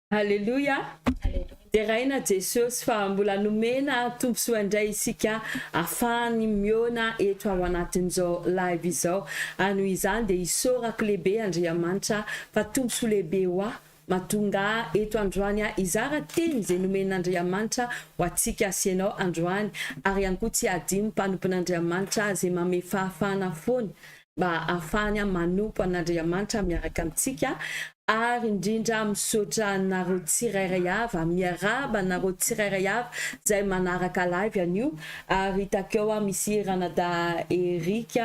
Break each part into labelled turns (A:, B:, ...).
A: Aleloia! Deraina Jesosy fa mbola nomena tombosoa indray isika afahany mihaona eto ao anatin'izao live izao ary noho izany dia isaorako lehibe Andriamanitra fa tombosoa lehibe ho ahy mahatonga ahy eto androany aho hizara teny izay nomen'Andriamanitra ho antsika sy ianao androany ary ihany koa tsy hadino mpanompon'Andriamanitra izay mamehy fahafahana foana mba hahafahany manompo an'Andriamanitra miaraka amintsika ary indrindra misaotra anareo tsirairay avy miarahaba anareo tsirairay avy izay manaraka live anio ary hitako eo misy ranadahy Eric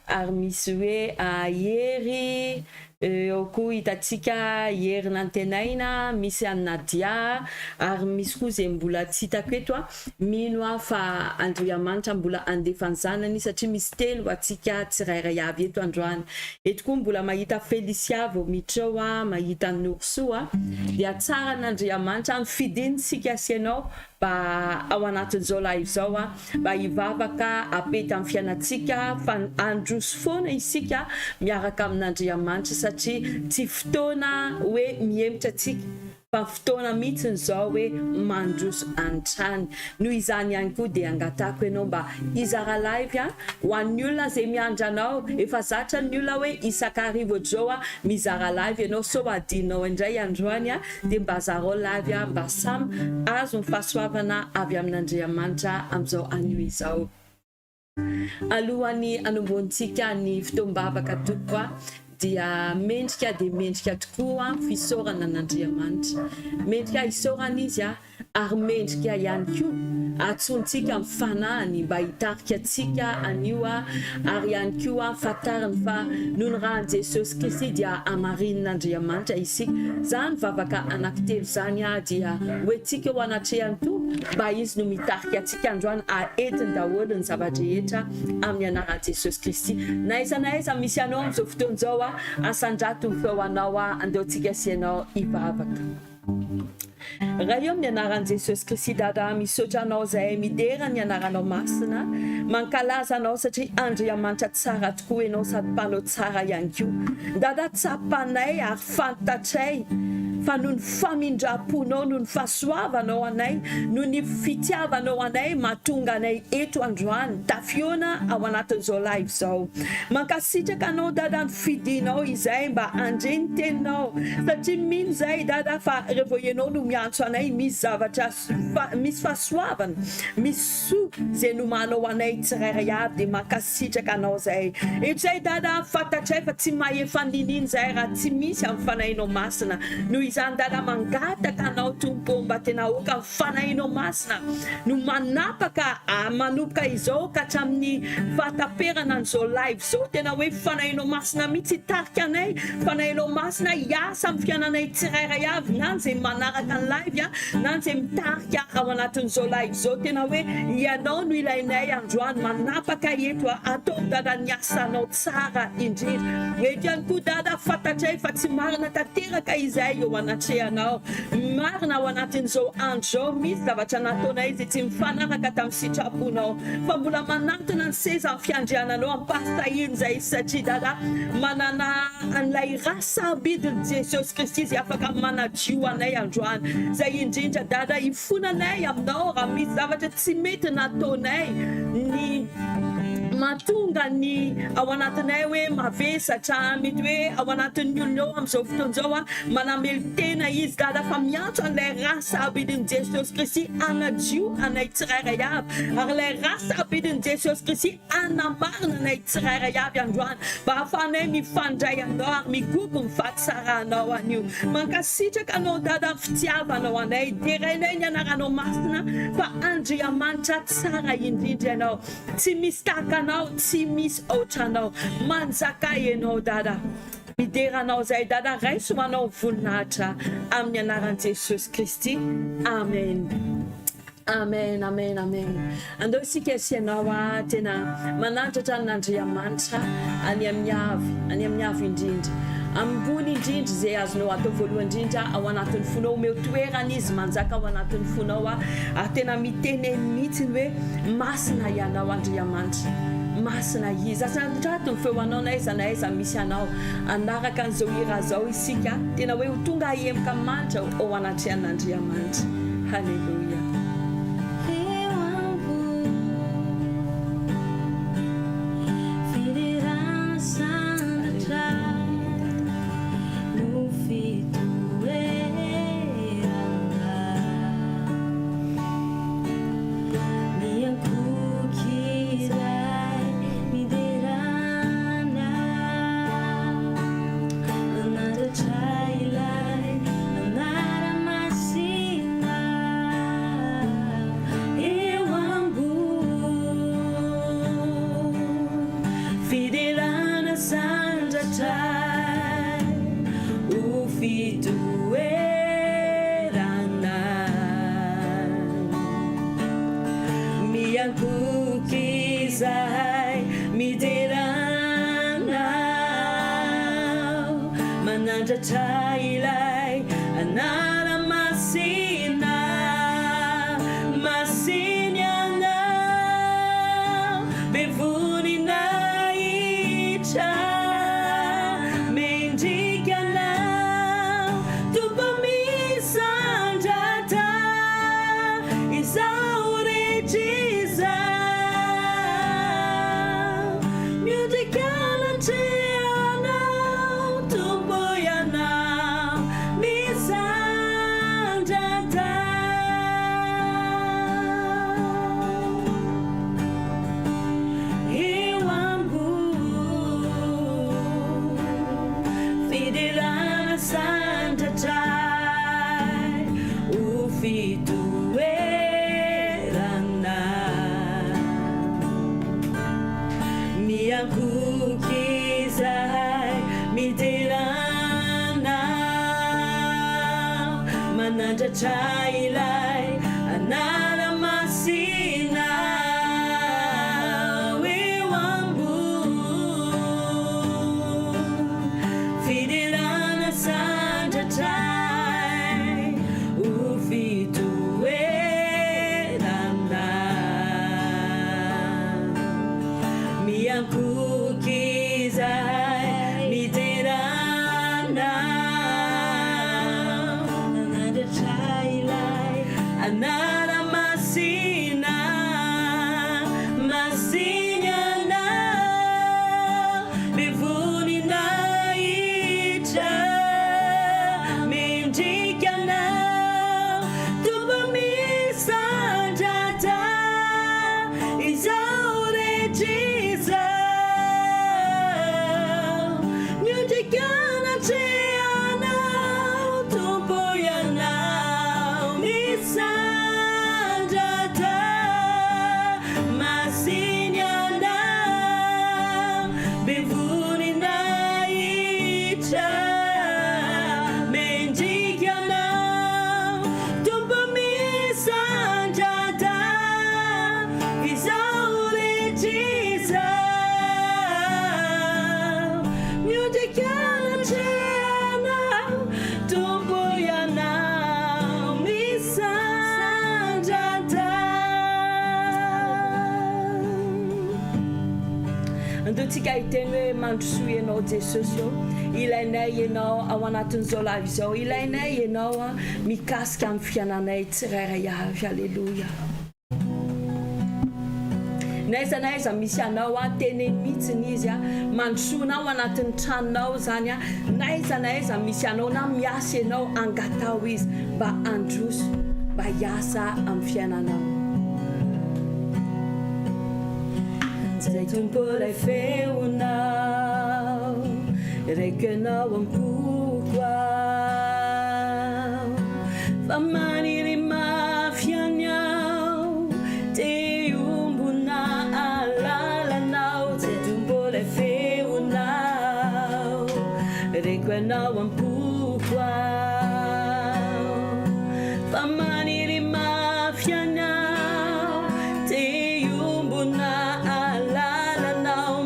A: ary misy hoe Hery Eo koa hitantsika Hery Nantenaina, misy an'i Nadia ary misy koa izay mbola tsy hitako eto a. Mino aho fa Andriamanitra mbola handefa ny zanany satria misy teny ho antsika tsirairay avy eto androany. Eto koa mbola mahita Felicia vao miditra ao aho, mahita an'i Norosoa. Dia tsara an'Andriamanitra nifidiny isika sy ianao mba ao anatin'izao live izao a, mba hivavaka apeta amin'ny fiainantsika fa handroso foana isika miaraka amin'Andriamanitra satria tsy fotoana hoe mihemotra tsika fa fotoana mihitsiny izao hoe mandroso antrany. Noho izany ihany koa dia angatahako ianao mba hizara live a, ho an'ny olona izay miandry anao, efa zatra ny olona hoe isak'hariva ohatr'izao a, mizara live ianao sao adinonao indray androany a, dia mba zarao live aho mba samy azo ny fahasoavana avy amin'Andriamanitra amin'izao anio izao. Alohan'ny hanombohantsika ny fotoam-bavaka tompoko a dia mendrika dia mendrika tokoa fisaorana an'Andriamanitra. Mendrika hisaorana izy a ary mendrika ihany koa antsointsika amin'ny fanahiny mba hitarika antsika anio ary ihany koa fantariny fa noho ny ràn'i Jesosy Kristy dia hamarinin'Andriamanitra isika. Izany vavaka anankitelo izany dia hoentintsika eo anatrehan'ny Tompo mba Izy no mitarika antsika androany ary entiny daholo ny zava-drehetra amin'ny anaran'i Jesosy Kristy. Na aiza na aiza misy anao amin'izao fotoana izao, asandrato ny feo anao, andeha tsika sy ianao hivavaka. Ray ô amin'ny anaran'i Jesosy Kristy Dada misaotra anao zahay midera ny anaranao masina mankalaza anao satria Andriamanitra tsara tokoa ianao sady mpanao tsara ihany koa Dada tsapanay ary fantatray fa noho ny famindram-ponao noho ny fahasoavanao anay noho ny fitiavanao anay mahatonga anay eto androany tafiona ao anatin'izao live izao mankasitraka anao Dada ny fidinao izay mba handre ny teninao satria mino zahay dada fa revo ianao no miantso anay misy zavatra misy fahasoavana misy soa zay nomanao anay tsirairay avy dia mankasitraka anao zahay eto zay dada fantatray fa tsy mahefa ninin zahay raha tsy misy amin'ny fanahinao masina noho izany dada mangataka anao tompo mba tena aoka ny fanahinao masina no manapaka manomboka izao ka hatramin'ny fahataperana an'izao live izao tena hoe Fanahinao Masina mihitsy hitarika anay, Fanahinao Masina hiasa amin'ny fiainanay tsirairay avy na izay manaraka ny live na izay mitarika ao anatin'izao live izao tena hoe Ianao no ilainay androany manapaka eto ataovy Dada ny asanao tsara indrindra eto ihany koa Dada fantatray fa tsy marina tanteraka izay eo anatrehanao Marina ao anatin'izao andro izao misy zavatra nataonay izay tsy mifanaraka tamin'ny sitraponao fa mbola manantona ny seza amin'ny fiandriananao am-pahasahiana izay satria Dada manana an'ilay ra sarobidin'i Jesosy Kristy izay afaka manadio anay androany izay indrindra Dada hifonanay aminao raha misy zavatra tsy mety nataonay ny mahatonga ny ao anatinay hoe mavesatra mety hoe ao anatin'ny olona eo amin'izao fotoana izao Manamelo-tena izy Dada fa miantso an'ilay ra sarobidin'i Jesosy Kristy hanadio anay tsirairay avy ary ilay ra sarobidin'i Jesosy Kristy hanamarina anay tsirairay avy androany mba hahafahanay mifandray aminao ary migogo ny fahatsaranao anio. Mankasitraka anao Dada amin'ny fitiavanao anay. Derainay ny anaranao masina fa Andriamanitra tsara indrindra ianao. Tsy misy tahaka anao, tsy misy ohatranao. Manjakà ianao Dada. Midera anao zahay dada raiso ho anao voninahitra amin'ny anaran'i Jesosy Kristy Amen Amen Amen Amen Andao isika sy ianao a tena manandratra an'Andriamanitra any amin'ny avo any amin'ny avo indrindra ambony indrindra izay azonao atao voalohany indrindra ao anatin'ny fonao omeo toerana izy manjaka ao anatin'ny fonao a ary tena miteneny mihitsy ny hoe masina ianao Andriamanitra. Masina Izy. Asandrato ny feo anao na aiza na aiza misy anao. Hanaraka an'izao hira izao isika, tena hoe ho tonga hiemoka manitra eo anatrehan'Andriamanitra. Haleloia.
B: Eo ambony fiderana sandratra no fitoerana. Miankohoka izahay midera Anao, manandratra ilay anara-masina eo ambony fiderana sandratra ho fitoerana.
A: Miankohoka izahay midera Anao, manandratra ilay anara-masina. Masina Ianao, be voninahitra, mendrika Anao, Tompo misandratra izao rehetra izao. Miondrika anatrehanao, Tompo Ianao misandratra. Eo ambony fiderana sandratra ho fitoerana. Miankohoka izahay midera Anao, manandratra ilay anara-masina eo ambony fiderana sandratra ho fitoerana. Miankohoka izahay midera Anao, manandratra ilay anara-masina. Masina Ianao, be voninahitra, mendrika Anao, Tompo misandratra izao rehetra izao. Miondrika anatrehanao, Tompo Ianao misandratra. Masina Ianao, be voninahitra, mendrika Anao, Tompo misandratra izao rehetra izao. Miondrika anatrehanao, Tompo Ianao misandratra. Andao tsika hiteny hoe mandrosoa Ianao Jesosy ô, ilainay Ianao ao anatin'izao live izao, ilainay Ianao mikasika amin'ny fiainanay tsirairay avy, aleloia. N'aiza n'aiza misy anao an, teneno mihitsiny izy an, mandrosoa na ao anatin'ny tranonao izany an, n'aiza n'aiza misy anao na miasa ianao, angataho izy mba handroso, mba hiasa amin'ny fiainanao. Zay Tompo ilay feonao, reko ianao am-poko ao, fa maniry mafy ihany aho, te hiombona alalanao. Zay Tompo ilay feonao, reko ianao am-poko ao, fa maniry mafy ihany aho, te hiombona alalanao.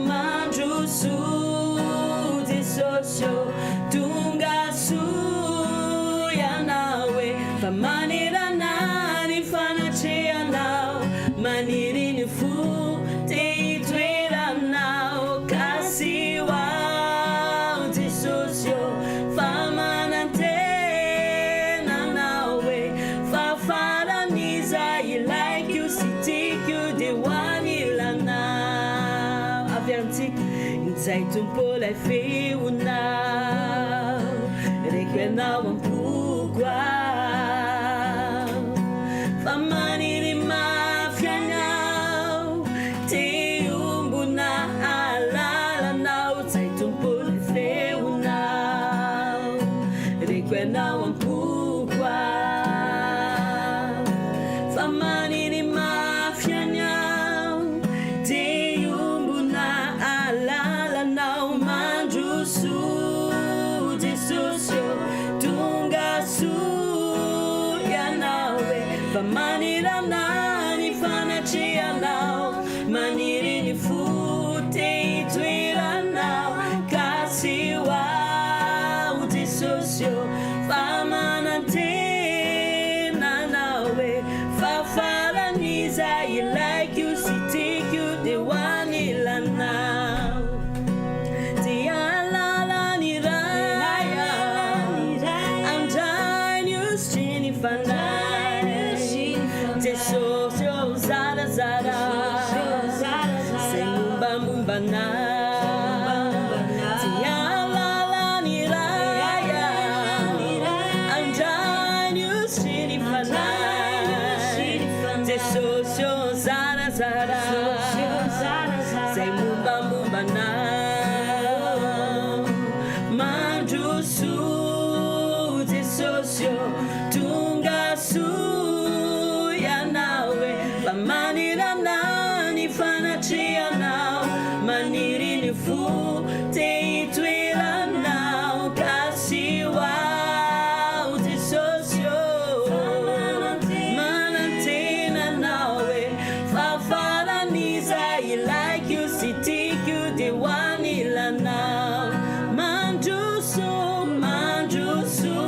A: Mandrosoa Jesosy ô, tonga soa Ianao e, fa manerana ny fanatrehanao, maniry ny fo te hitoeranao.
B: ilay feonao, reko ianao am-poko ao. Fa maniry mafy anao, te hiombona hahalala anao, Zay Tompo ilay feonao, reko ianao am-poko ao. Fa maniry mafy anao, te hiombona hahalala anao, Mandrosoa Jesosy ô, tonga soa ianao e. Fa maniry anah ny fanatrehanao, maniry ny fo te hitoeranao, Kasiho aho Jesosy ô, fa manantena anao e. Fa faran'izay ilaiko sy tiako dia ho anilanao. Te hahalala ny Ray aho, handray ny hosotry ny Fanahy. Jesosy ô, zarazarao izay mombamomba anao. Te hahalala ny Ray aho, handray ny hosotry ny Fanahy. Jesosy ô, zarazarao izay mombamomba anao. Mandrosoa Jesosy ô, tonga soa ianao e. Fa maniry anah ny fanatrehanao, maniry ny fo te hitoeranao, Kasiho aho Jesosy ô, manantena anao e. Fa faran'izay ilaiko sy tiako dia ho anilanao. Mandrosoa, mandrosoa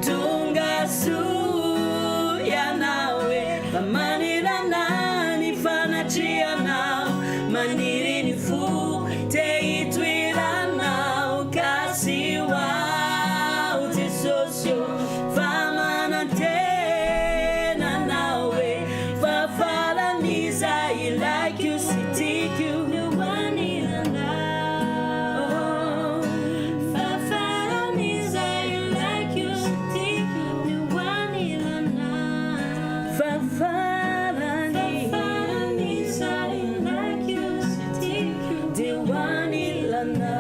B: tonga soa ianao e. Fa maniry anah ny fanatrehanao, maniry ny fo te hitoeranao, Kasiho aho Jesosy ô, fa manantena anao e. Fa faran'izay ilaiko sy tiako
C: Dia ho anilanao. Fa faran'izay ilaiko sy tiako dia ho anilanao.
B: Fa farany
C: Faran'izay ilaiko sy tiako
B: dia ho anilanao.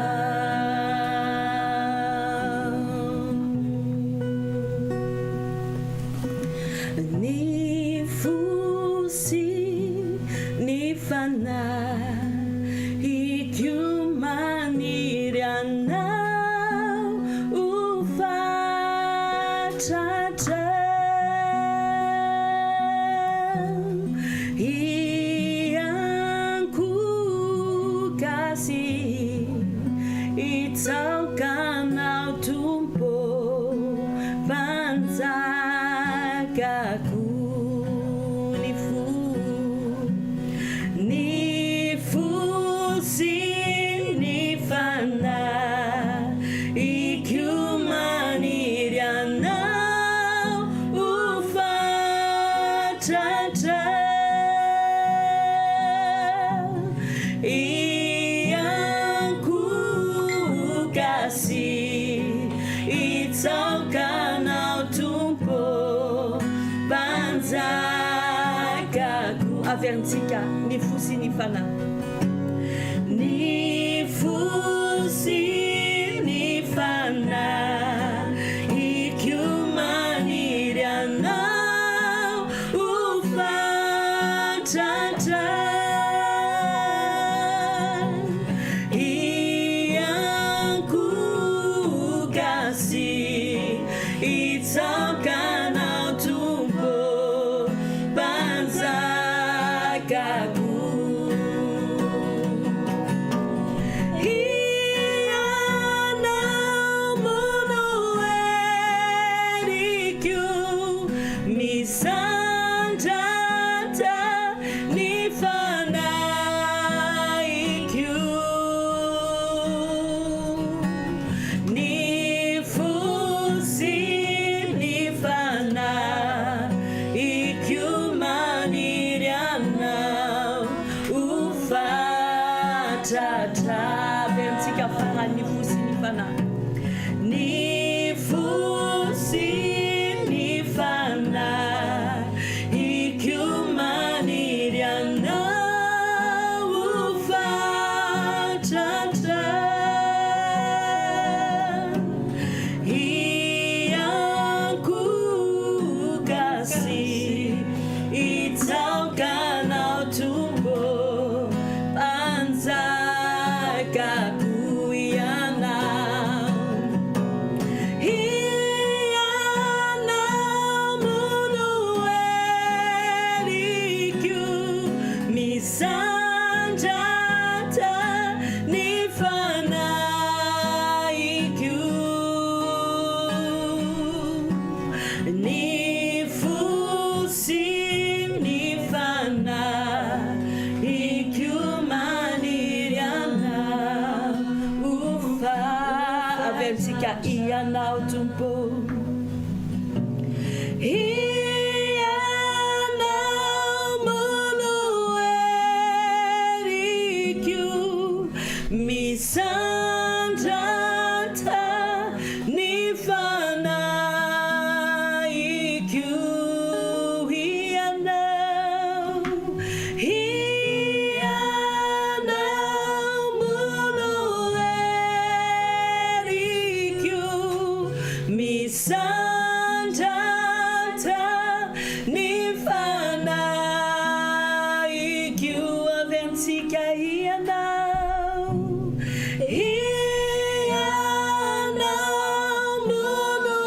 B: Ny fo sy ny fanahiko maniry anao ho fatratra, hiankohoka sy hitsaoka anao Tompo mpanjakako. Ny fo, ny fo sy ny fanahiko maniry anao ho fatratra, hiankohoka sy hitsaoka anao Tompo mpanjakako. Averintsika, ny fo sy ny fanahy, ny fo sy ny fanahiko maniry anao ho fatratra, hiankohoka sy hitsaoka anao Tompo mpanjakako. Ianao Tompo. Ianao moa no heriko, misandrata ny fanahiko. Ianao, Ianao moa no heriko, Misandrata ny fanahiko avy antsika Ianao, Ianao moa no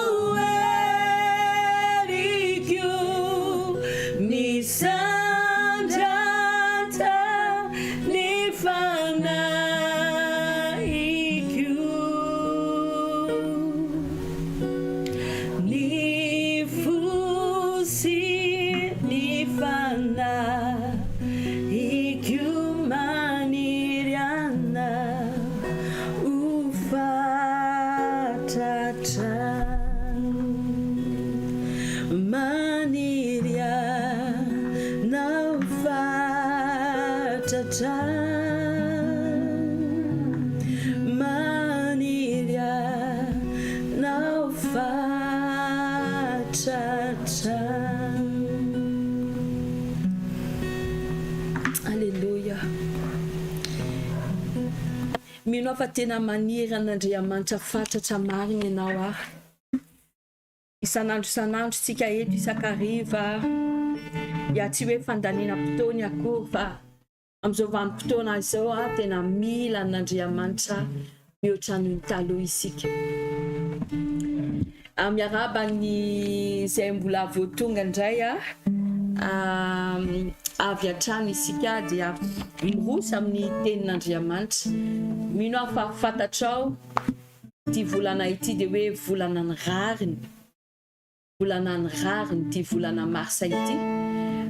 B: heriko. Misandrata ny fanahiko. Ny fo sy ny fanahiko maniry anao ho fatratra. Maniry anao fatratra Maniry anao fatratra.
A: Aleloia. Mino aho fa tena maniry an'Andriamanitra fatratra marina ianao ah. Isan'andro isan'andro isika eto isan-kariva ya tsy hoe fandaniana potoana akory fa amin'izao vanim-potoana izao a tena mila an'Andriamanitra mihoatra noho ny taloha isika. Miarahaba ny izay mbola vao tonga indray a avy hatrany isika dia miroso amin'ny tenin'Andriamanitra. Mino aho fa fantatrao Ity volana ity dia hoe volana ny rariny, volana ny rariny ity volana marsa ity,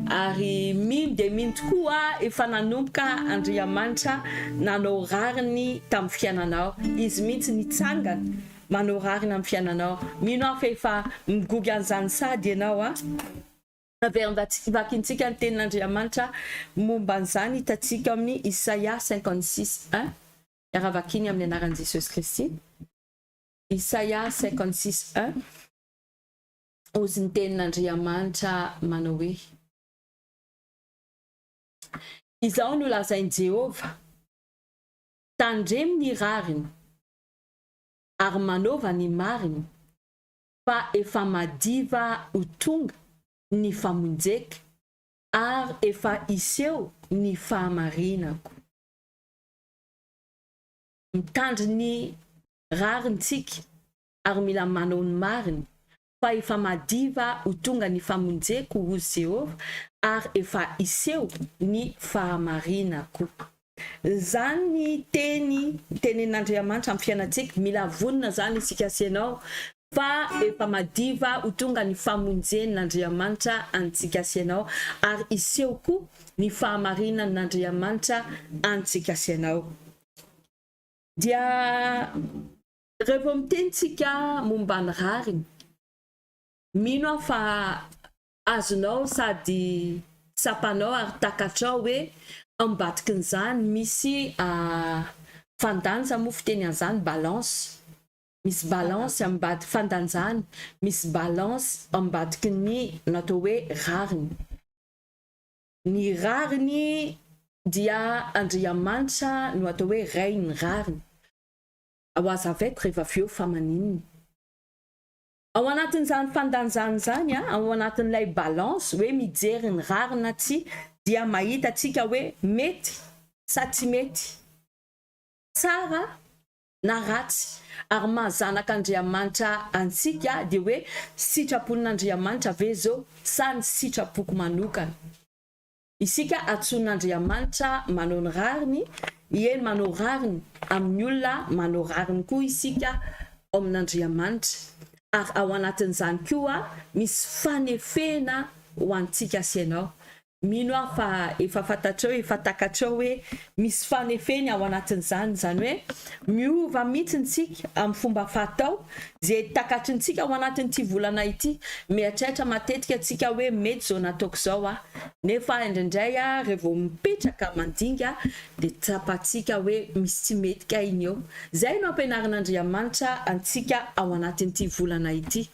A: ary mino dia mino tokoa aho efa nanomboka Andriamanitra nanao rariny tamin'ny fiainanao, Izy mihitsy nitsangana manao rariny amin'ny fiainanao, mino aho fa efa migogy an'izany sady ianao an. Averina vakintsika ny tenin'Andriamanitra momba an'izany hitantsika ao amin'ny Isaia 56 un. Miara-vakiny amin'ny anaran'i Jesosy Kristy. Isaia 56 un. Hozy ny tenin'Andriamanitra manao hoe, Izao no lazain'i Jehovah, Tandremo ny rariny, ary manaova ny marina, fa efa madiva ho tonga ny famonjeko, ary efa hiseho ny fahamarinako. Mitandro ny rariny tsika ary mila manao ny marina fa efa madiva ho tonga ny famonjeko hozy Jehovah ary efa hiseho ny fahamarinako. Zany ny teny tenenin'Andriamanitra amin'ny fiainantsika, mila vonona zany isika sy ianao Fa efa madiva ho tonga ny famonjen' Andriamanitra antsika sy ianao, ary hiseho koa ny fahamarinan' Andriamanitra antsika sy ianao. Dia rehefa miteny tsika momba ny rariny, mino aho fa azonao sady tsapanao ary takatrao hoe ambadikin'izany misy fandanja moa fiteny an'izany, balance. Misy balance ambady fandanjana, misy balance ambadiky ny natao hoe rariny. Ny rariny dia Andriamanitra no atao hoe Rain'ny rariny. Ho azavaiko rehefa avy eo fa maninona. Ao anatin'izany fandanjana izany, ao anatin'ilay balance hoe mijery ny rariny na tsia dia mahita tsika hoe mety sa tsy mety, tsara na ratsy, ary maha zanak'Andriamanitra antsika dia hoe sitrapon'Andriamanitra ve izao sa ny sitrapoko manokana? Isika antsoin'Andriamanitra manao ny rariny, eny manao rariny amin'ny olona, manao rariny koa isika ao amin'Andriamanitra, ary ao anatin'izany koa misy fanefena ho antsika sy ianao. Mino aho fa efa fantatrao, efa takatrao hoe misy fanefeny ao anatin'izany, izany hoe miova mihitsy ntsika amin'ny fomba fatao, izay takatry ntsika ao anatin'ity volana ity. Mieritreritra matetika tsika hoe mety izao nataoko izao aho, nefa indraindray raha vao mipetraka mandinga dia tsapantsika hoe misy tsy mety kay iny eo. Izay no ampianarin'Andriamanitra antsika ao anatin'ity volana ity.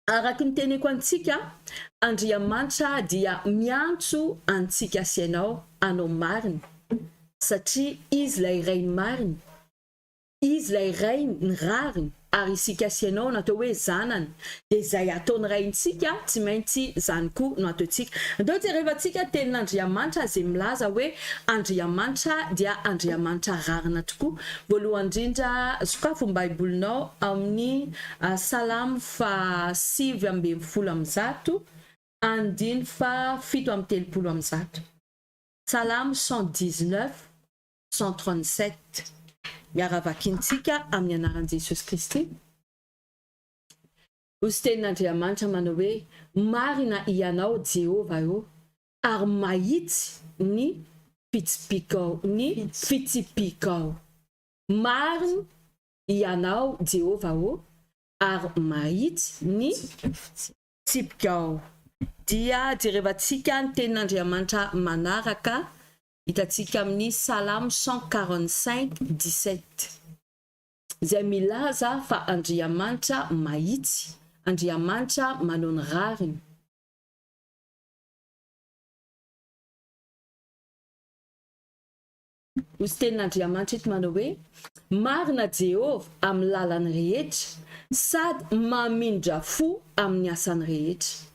A: Araka ny teneko antsika, Andriamanitra dia miantso antsika sy ianao hanao marina, satria Izy ilay Rainy marina, Izy ilay Rainy ny rariny, ary isika sy ianao natao hoe zanany, dia izay ataon'ny Raintsika tsy maintsy izany koa no ataontsika. Andao jerevantsika tenin'Andriamanitra izay milaza hoe Andriamanitra dia Andriamanitra rarina tokoa. Voalohany indrindra, sokafo ny Baibolinao amin'ny Salamo faha 119, andiny faha 137. Salamo 119, 137. Miara-vakintsika amin'ny anaran'i Jesosy Kristy. Hoy tenin'Andriamanitra manao hoe, Marina Hianao, Jehovah ô, ary mahitsy ny fitsipikao, ny fitsipikao. Marina Ianao, Jehovah ô, ary mahitsy ny fitsipikao. Dia jerevantsika ny tenin'Andriamanitra manaraka, hitantsika amin'ny Salamo 145, 17, izay milaza fa Andriamanitra mahitsy, Andriamanitra manao ny rariny. Hozy tenin'Andriamanitra eto manao hoe, Marina Jehovah amin'ny lalany rehetra, sady mamindra fo amin'ny asany rehetra.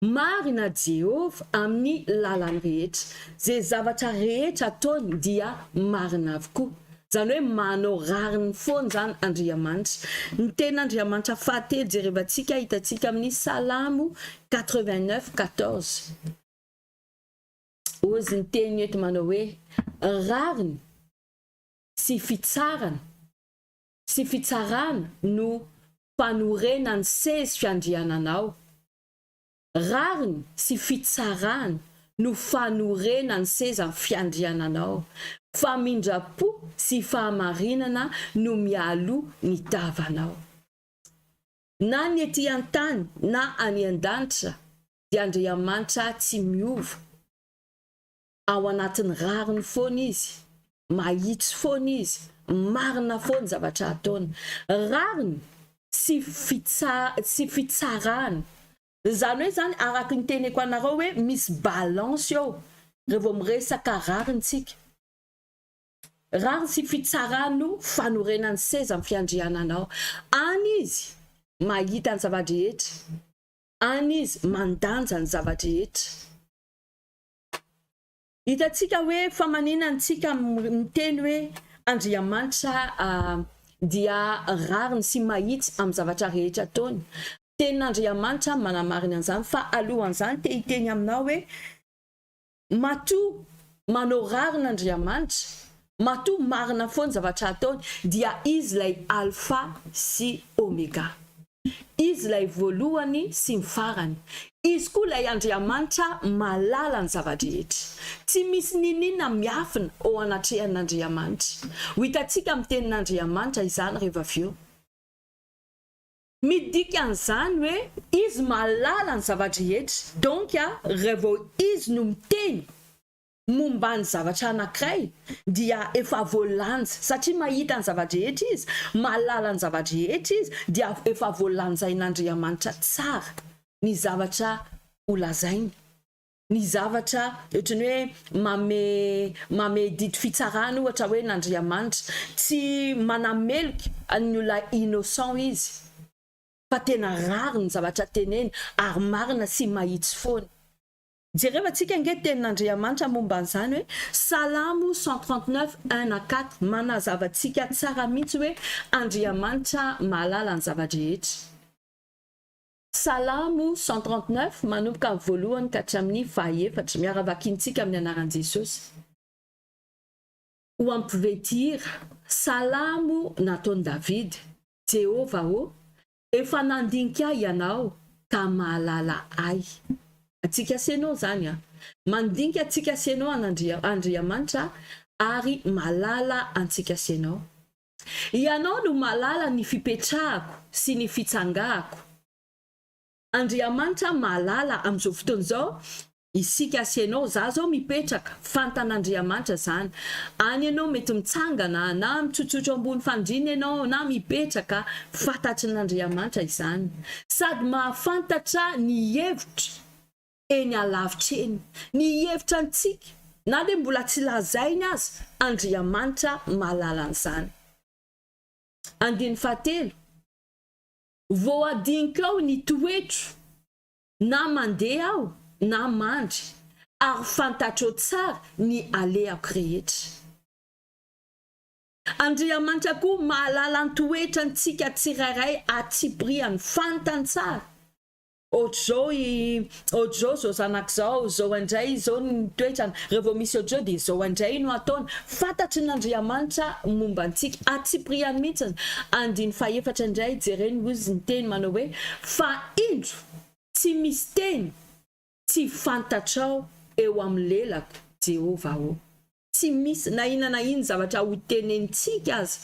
A: Marina Jehovah amin'ny lalany rehetra. Izay zavatra rehetra ataony dia marina avokoa. Izany hoe manao rariny foana izany Andriamanitra. Ny tenin'Andriamanitra fahatelo jerevantsika hitantsika amin'ny Salamo 89, 14. Hozy ny teny eto manao hoe, Rariny sy fitsarana sy fitsarana no fanorenan'ny seza fiandriananao. Rariny sy fitsarana no fanorenan'ny seza fiandriananao. Famindram-po sy fahamarinana no mialoha ny tavanao. Na ny ety an-tany na any an-danitra dia Andriamanitra tsy miova. Ao anatin'ny rariny foana Izy, mahitsy foana Izy, marina foana ny zavatra ataony. Rariny sy fitsa sy fitsarana. Izany hoe izany araka ny teneko anareo hoe misy balance eo raha vao miresaka rariny tsika. Rariny sy fitsarana no fanorenan'ny seza amin'ny fiandriananao. Any Izy mahita ny zava-drehetra. Any izy mandanja ny zava-drehetra. Hitantsika hoe fa manina antsika miteny hoe Andriamanitra dia rariny sy mahitsy amin'ny zavatra rehetra ataony. Tenin'Andriamanitra manamarina an'izany fa alohan'izany te hiteny aminao hoe Matoa manao rariny Andriamanitra, matoa marina foana ny zavatra ataony, dia Izy ilay Alfa sy Omega. Izy ilay voalohany sy ny farany. Izy koa ilay Andriamanitra mahalala ny zava-drehetra. Tsy misy n'inon'inona miafina eo anatrehan'Andriamanitra. Ho hitantsika amin'ny Tenin'Andriamanitra izany rehefa avy eo. Midika an'izany hoe izy mahalala ny zava-drehetra, donc raha vao izy no miteny momba ny zavatra anankiray dia efa voalanja, satria mahita ny zava-drehetra izy, mahalala ny zava-drehetra izy, dia efa voalanjain'Andriamanitra tsara ny zavatra ho lazainy. Ny zavatra ohatran'ny hoe mame mame didy fitsarana ohatra hoe n'Andriamanitra tsy manameloka an'ny olona innocent izy fa tena rariny ny zavatra teneny ary marina sy mahitsy foana. Jereo antsika ange tenin'Andriamanitra momba an'izany hoe Salamo 139 un à 4 manazava antsika tsara mihitsy hoe Andriamanitra mahalala ny zava-drehetra. Salamo 139, manomboka amin'ny voalohany ka hatramin'ny fahaefatra. Miara-vakintsika amin'ny anaran'i Jesosy. Ho ampiventy hira. Salamo nataon'i Davida. Jehovah ô, efa nandinika ahy Ianao ka mahalala ahy. Antsika sy ianao izany an. Mandinika antsika sy ianao an'Andria, Andriamanitra ary mahalala antsika sy ianao. Ianao no mahalala ny fipetrahako sy ny fitsangahako. Andriamanitra mahalala amin'izao fotoana izao isika sy ianao, za zao mipetraka, fantan'Andriamanitra zany, any ianao mety mitsangana na mitsotsotra ambony fandriana ianao na mipetraka, fantatrin'Andriamanitra izany, sady mahafantatra ny hevitra eny alavitra eny, ny hevitra antsika na dia mbola tsy lazainy aza, Andriamanitra mahalala an'izany. Andininy fahatelo, Voadinikao ny toetro na mandeha aho na mandry, ary fantatrao tsara ny alehako rehetra. Andriamanitra koa mahalala ny toetra antsika tsirairay atsipiriany, fantany tsara. Ohatr'izao i, ohatr'izao izao zanako izao, izao indray izao ny toetrany, raha vao misy ohatr'izao dia izao indray no ataony. Fantatry ny Andriamanitra momba antsika, atsipiriany mihitsy. Andiny fahefatra indray jereny hozy ny teny manao hoe, fa indro tsy misy teny tsy fantatrao eo amin'ny lelako, Jehovah ô. Tsy misy na inona na inona zavatra hotenenintsika aza.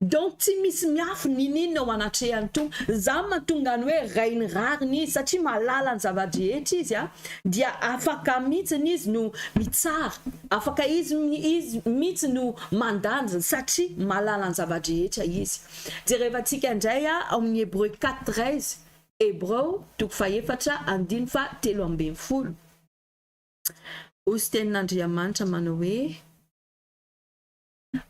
A: Donc tsy misy miafy niniana eo anatrehan'ny Tompo. Zany mahatonga ny hoe Rain'ny rariny izy satria mahalala ny zava-drehetra izy a, dia afaka mihitsiny izy no mitsara, afaka izy izy mihitsy no mandanja satria mahalala ny zava-drehetra izy. Jerevantsika indray a ao amin'ny Hébreux 4:13, Hebreo toko fahefatra andininy faha 13. Hozy tenin'Andriamanitra manao hoe.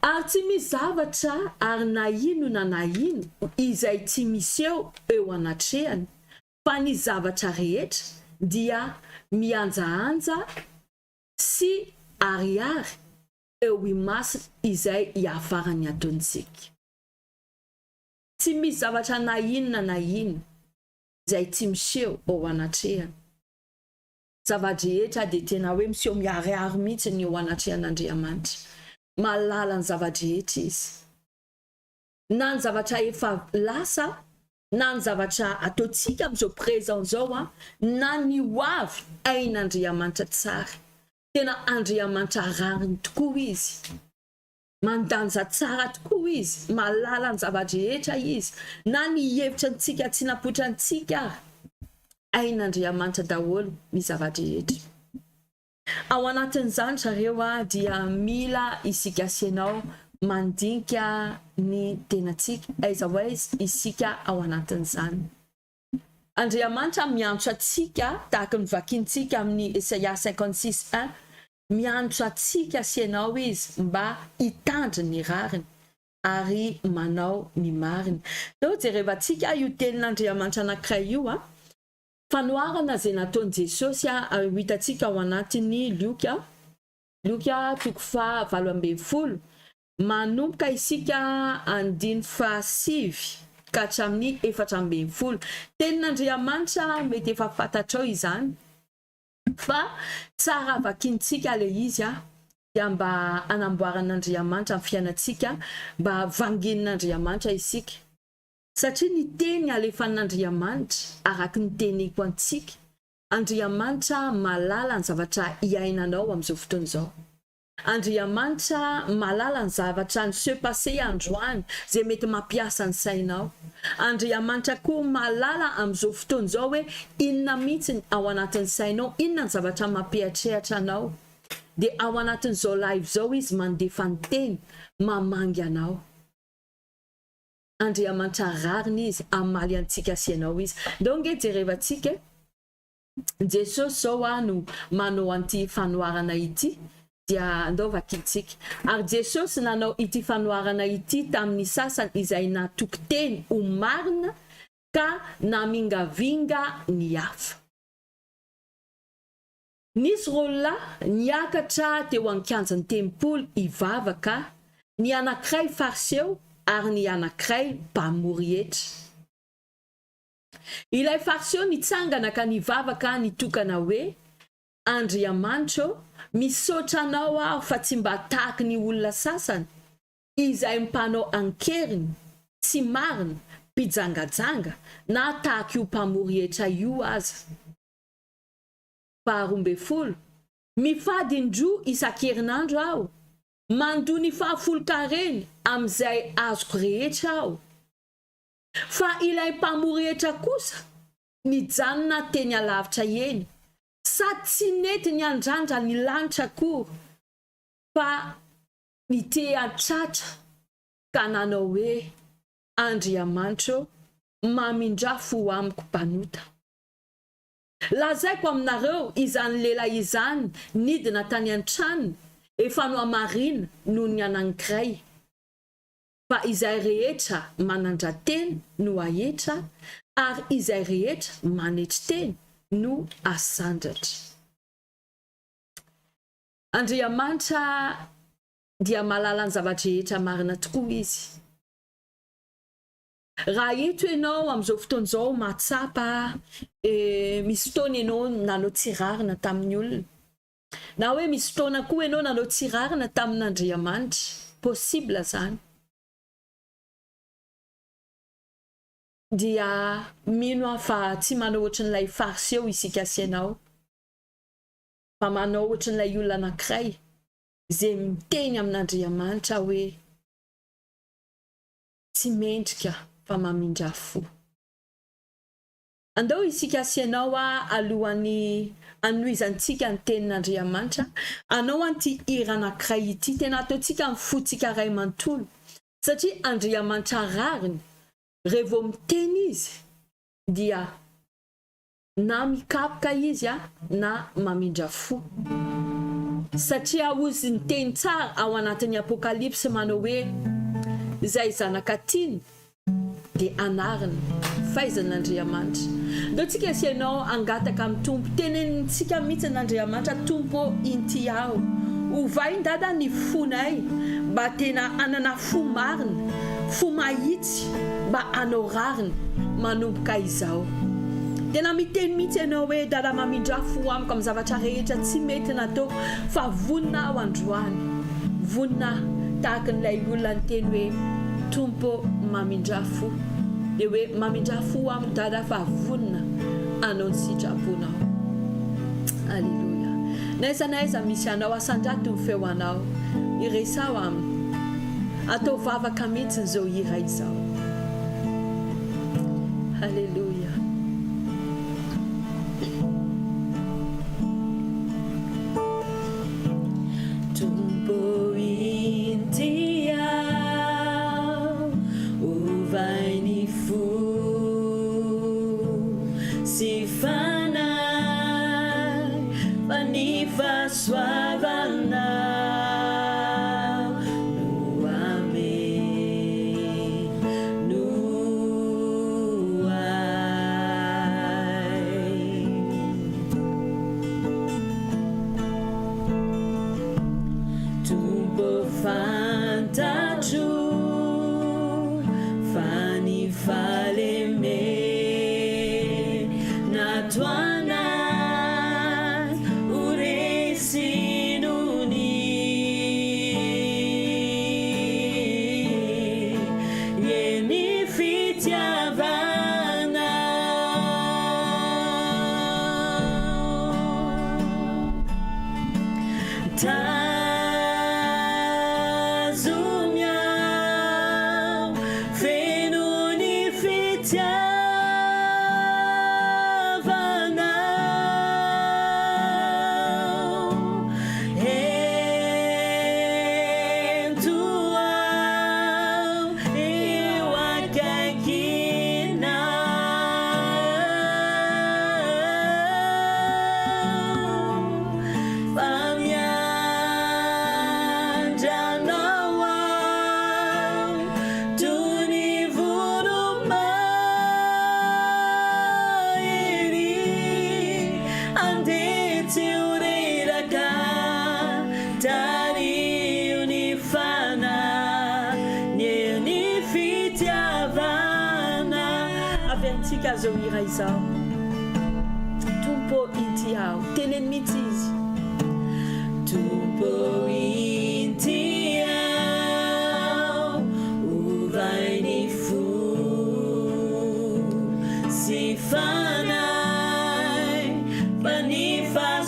A: Ary tsy misy zavatra ary na inona na inona izay tsy miseho eo anatrehany, fa ny zavatra rehetra dia mihanjahanja sy ariary eo imasony izay hiafaran'ny ataontsika. Tsy misy zavatra na inona na inona izay tsy miseho eo anatrehany. Zava-drehetra dia tena hoe miseho miharihary mihitsy ny eo anatrehan'Andriamanitra. Mahalala ny zava-drehetra Izy. Na ny zavatra efa lasa, na ny zavatra ataontsika amin'izao présent izao, na ny ho avy, hain'Andriamanitra tsara. Tena Andriamanitra rariny tokoa Izy. Mandanja tsara tokoa Izy, mahalala ny zava-drehetra Izy, na ny hevitra antsika tsy napoitra antsika ary. Hain'Andriamanitra daholo ny zava-drehetra. Ao anatin'izany zareo dia mila isika sy ianao mandinika ny tenantsika, aiza ho aiza isika ao anatin'izany. Andriamanitra miantso antsika tahaka ny vakintsika amin'ny Isaia 56 un, Miantso antsika sy ianao Izy mba hitandry ny rariny ary manao ny marina. Teo jerevantsika io tenin'Andriamanitra anankiray io a. Fanoharana izay nataon'i Jesosy a, ho hitantsika ao anatin'ny Lioka, Lioka toko faha 18, manomboka isika andiny faha 9 ka hatramin'ny 14. Tenin'Andriamanitra mety efa fantatrao izany. Fa tsara vakintsika le izy a, dia mba hanamboaran'Andriamanitra ny fiainantsika, mba vanginin'Andriamanitra isika. Satria ny teny alefan'Andriamanitra, araky ny teniko antsika, Andriamanitra mahalala ny zavatra iainanao amin'izao fotoana izao. Andriamanitra mahalala ny zavatra ni se passer androany izay mety mampiasa ny sainao. Andriamanitra koa mahalala amin'izao fotoana izao hoe inona mihitsy ny ao anatin'ny sainao, inona ny zavatra mampiatrehatra anao. Dia ao anatin'izao live izao Izy mandefa ny teny mamangy anao. Andriamanitra rariny Izy, hamaly antsika sy ianao Izy. Ndao ange jerevantsika e. Jesosy zao ah no manao an'ity fanoharana ity dia andao vakintsika. Ary Jesosy nanao ity fanoharana ity tamin'ny sasany izay natoky teny ho marina ka namingavinga ny hafa. Nisy roalahy niakatra teo an-kianjan'ny tempoly hivavaka, ny anankiray Fariseo ary ny anankiray mpamory hetra. Ilay Fariseo nitsangana ka nivavaka nitokana hoe, Andriamanitra ô, misaotra Anao aho fa tsy mba tahaky ny olona sasany, izay mpanao an-keriny, tsy marina, mpijangajanga, na tahaka io mpamory hetra io aza. faharoambinifolo, Mifady indroa isan-kerinandro aho, mandoa ny fahafolon-kareny amin'izay azoko rehetra aho. Fa ilay mpamory hetra kosa nijanona teny alavitra eny, sady tsy nety niandrandra ny lanitra akory, fa niteha-tratra ka nanao hoe, Andriamanitra ô, mamindrà fo amiko mpanota. Lazaiko aminareo, izany lehilahy izany nidina tany an-tranony efa nohamarina noho ny anankiray, fa izay rehetra manandra-tena no hahetra, ary izay rehetra manetry tena no hasandratra. Andriamanitra dia mahalala ny zava-drehetra marina tokoa Izy. Raha eto ianao amin'izao fotoana izao mahatsapa eh, misy fotoana ianao nanao tsy rarina tamin'ny olona, na hoe misy fotoana koa ianao nanao tsy rarina tamin'Andriamanitra, possible izany, dia mino aho fa tsy manao ohatran'ilay fariseo isika sy ianao, fa manao ohatran'ilay olona anankiray izay miteny amin'Andriamanitra hoe, Tsy mendrika fa mamindrà fo. Andao isika sy ianao a alohan'ny hanohizantsika ny tenin'Andriamanitra, hanao an'ity hira anankiray ity, tena ataontsika amin'ny fontsika iray manontolo, satria Andriamanitra rariny, raha vao miteny Izy dia Na mikapoka izy a na mamindra fo. Satria hozy ny teny tsara ao anatin'ny Apokalypsy manao hoe izay zanaka tiany dia anarina, faizan'Andriamanitra. Ndao tsika sy ianao hangataka amin'ny Tompo, tenenintsika mihitsy an'Andriamanitra, Tompo ô inty aho, ovain Dada ny fonay mba tena hanana fo marina, fo mahitsy mba hanao rariny manomboka izao. Tena miteny mihitsy ianao hoe Dada mamindrà fo amiko amin'ny zavatra rehetra tsy mety nataoko fa vonona aho androany. Vonona aho tahaka an'ilay olona niteny hoe Tompo ô mamindrà fo. Dia hoe mamindrà fo amiko Dada fa vonona hanao ny sitraponao. Aleloia. N'aiza n'aiza misy anao asandrato ny feo anao. Iresaho aminy. Atao vavaka mihitsy izao hira izao. Haleloia.
B: Tompo inty aho, ovay ny fo sy fanahy fa ny fahasoavanao no ameno ahy. Tompo fantatro fa ny fahalemena ato anaty ho resy noho ny eny fitiavanao. Tazomy aho feno ny fitiavanao. Ento aho eo akaikinao. Fa miandry anao aho toy ny voromahery Andeha tsy ho reraka Tariho ny fanahy Ny ny fitiavana
A: Avy amintsika izao hira izao. Tompo ô inty aho. Teneno mihitsy izy.
B: Tompo ô inty aho, ovay ny fo sy fanahy fa ny fahasoavana.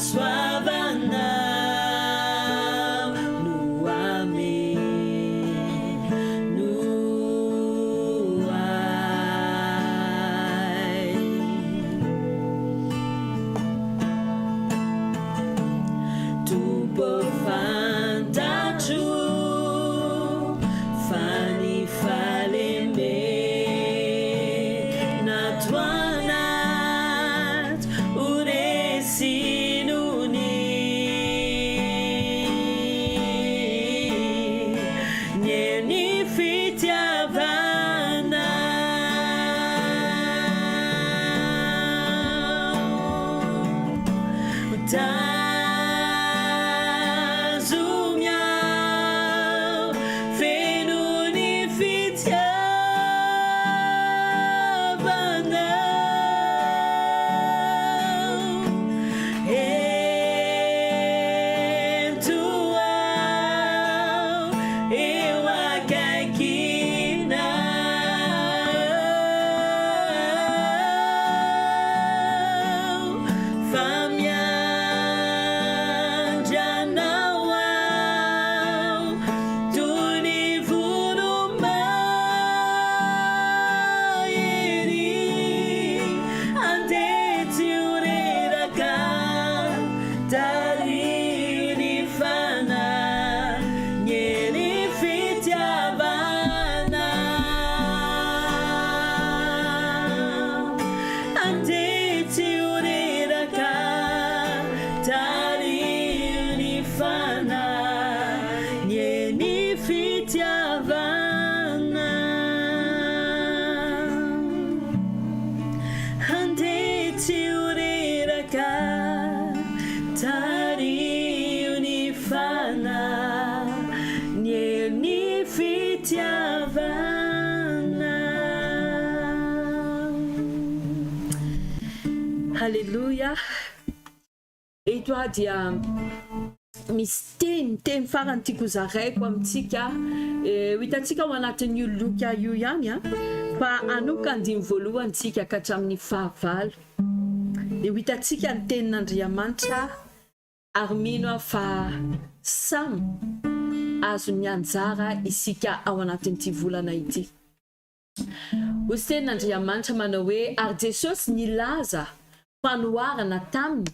A: Haleloia. Eto aho dia misy teny, teny farany tiako hozaraiko amintsika. Ho hitantsika ao anatin'io Lioka io ihany, fa hanomboka andininy voalohany tsika ka hatramin'ny fahavalo. Dia ho hitantsika ny tenin'Andriamanitra ary mino aho fa samy azon'ny anjara isika ao anatin'ity volana ity. Hoy tenin'Andriamanitra manao hoe, Ary Jesosy nilaza fanoharana taminy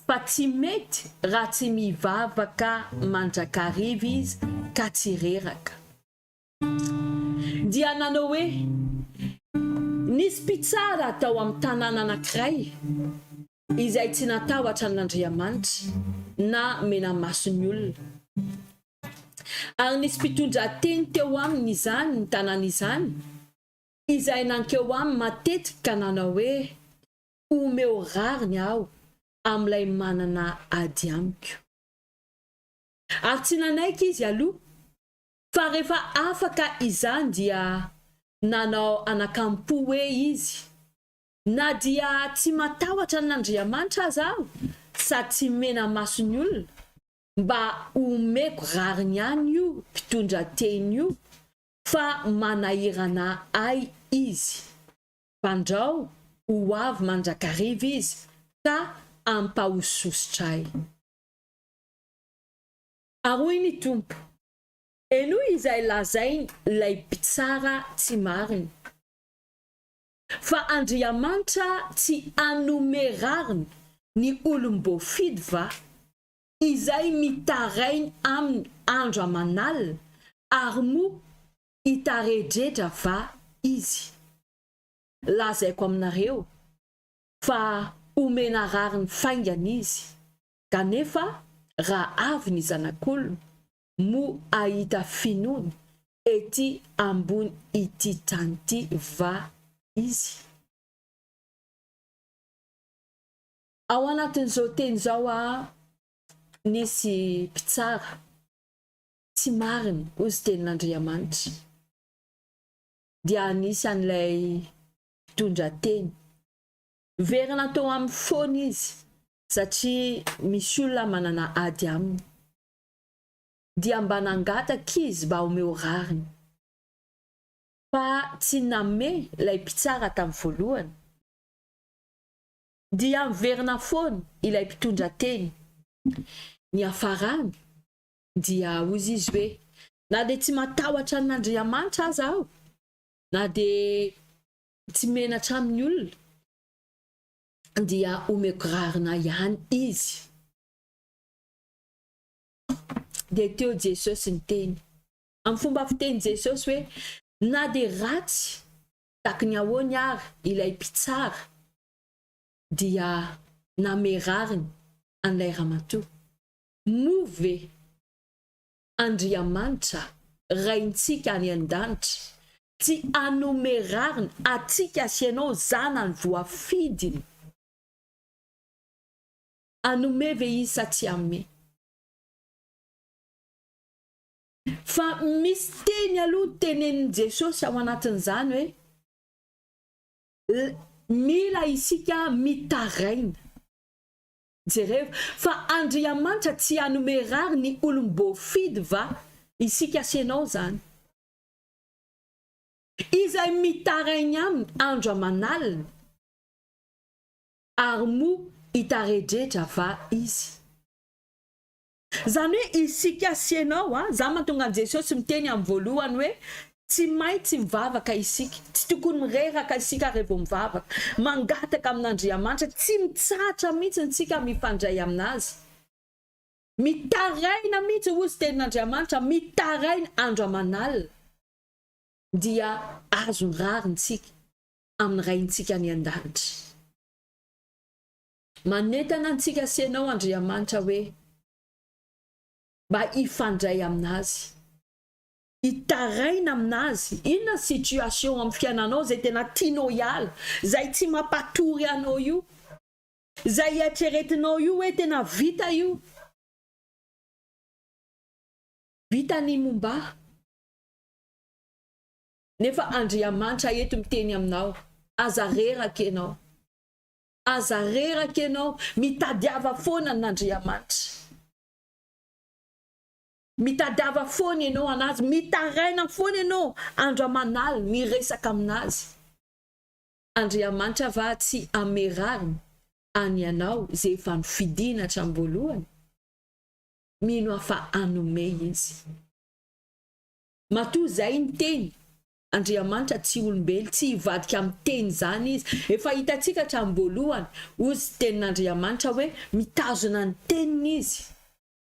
A: fa tsy mety raha tsy mivavaka mandrakariva izy ka tsy reraka. Dia nanao hoe, Nisy mpitsara tao amin'ny tanàna anankiray izay tsy natahotra an'Andriamanitra na mena-mason'ny olona. Ary nisy mpitondrateny teo aminy izany ny tanàna izany, izay nankeo aminy matetika ka nanao hoe, Omeo rariny aho amin'ilay manana ady amiko. Ary tsy nanaiky izy aloha, fa rehefa afaka izany dia nanao anakampo hoe izy, Na dia tsy matahotra an'Andriamanitra aza aho, sady tsy mena-mason'ny olona, Mba omeko rariny ihany io mpitondra teny io fa manahirana ahy izy. Fandrao ho avy mandrakariva izy ka hampahososotra ahy. Ary hoy ny Tompo, Henoy izay lazain ilay mpitsara tsy marina. Fa Andriamanitra tsy hanome rariny ny olom-boafidy va? Izay mitaraina aminy andro aman'alina, ary moa hitaredretra va izy? Lazaiko aminareo, fa homena rariny faingana izy, kanefa raha avy ny Zanak'olona, moa hahita finoana ety ambony ity tany ity va izy? Ao anatin'izao teny izao a, nisy mpitsara tsy marina, hozy tenin'Andriamanitra, dia nisy an'ilay mpitondra teny. Niverina teo aminy foana izy satria misy olona manana ady aminy. Dia mba nangataka izy mba omeo rariny. Fa tsy name ilay mpitsara tamin'ny voalohany. Dia miverina foana ilay mpitondra teny. Niafarany dia hozy izy hoe, Na dia tsy matahotra an'Andriamanitra aza aho, na dia tsy menatra amin'ny olona, dia omeko rarina ihany izy. Dia teo Jesosy niteny. Amin'ny fomba fiteny Jesosy hoe, Na dia ratsy taky ny ahoany ary ilay mpitsara, dia namerariny an'ilay ramatoa. Moa ve Andriamanitra Raintsika any an-danitra tsy hanome rariny antsika sy ianao zanany voafidiny? Hanome ve Izy sa tsy hanome? Fa misy teny aloha tenenin'i Jesosy ao anatin'izany hoe, Mila isika mitaraina. Jerevo, fa Andriamanitra tsy hanome rariny ny olom-boafidy va? Isika sy ianao izany. Izay mitarainy aminy andro aman'alina, ary moa hitaredretra va izy? Izany hoe isika sy ianao a, izany mahatonga an'i Jesosy miteny amin'ny voalohany hoe tsy maintsy mivavaka isika, tsy tokony mireraka isika raha vao mivavaka, mangataka amin'Andriamanitra, tsy mitsahatra mihitsy isika mifandray amin'Azy. Mitaraina mihitsy hozy tenin'Andriamanitra, mitaraina andro aman'alina dia azony rariny isika amin'ny Raintsika any an-danitra. Manentana antsika sy ianao Andriamanitra hoe mba hifandray aminazy, hitaraina aminazy, inona ny situation amin'ny fiainanao izay tena tianao hiala, izay tsy mampatory anao io, izay eritreretinao io hoe tena vita io. Vita ny momba ahy. Nefa Andriamanitra eto miteny aminao, aza reraka ianao. Aza reraka ianao, mitadiava foana an'Andriamanitra. Mitadiava foana ianao an'Azy, mitaraina foana ianao andro aman'alina miresaka amin'Azy. Andriamanitra va tsy hanome rariny any anao izay efa nofidina hatramin'ny voalohany? Mino aho fa hanome Izy. Matoa izay ny teny, Andriamanitra tsy olombelo, tsy hivadika amin'ny teny izany Izy. Efa hitantsika hatramin'ny voalohany, hozy tenin'Andriamanitra hoe mitazona ny teniny Izy.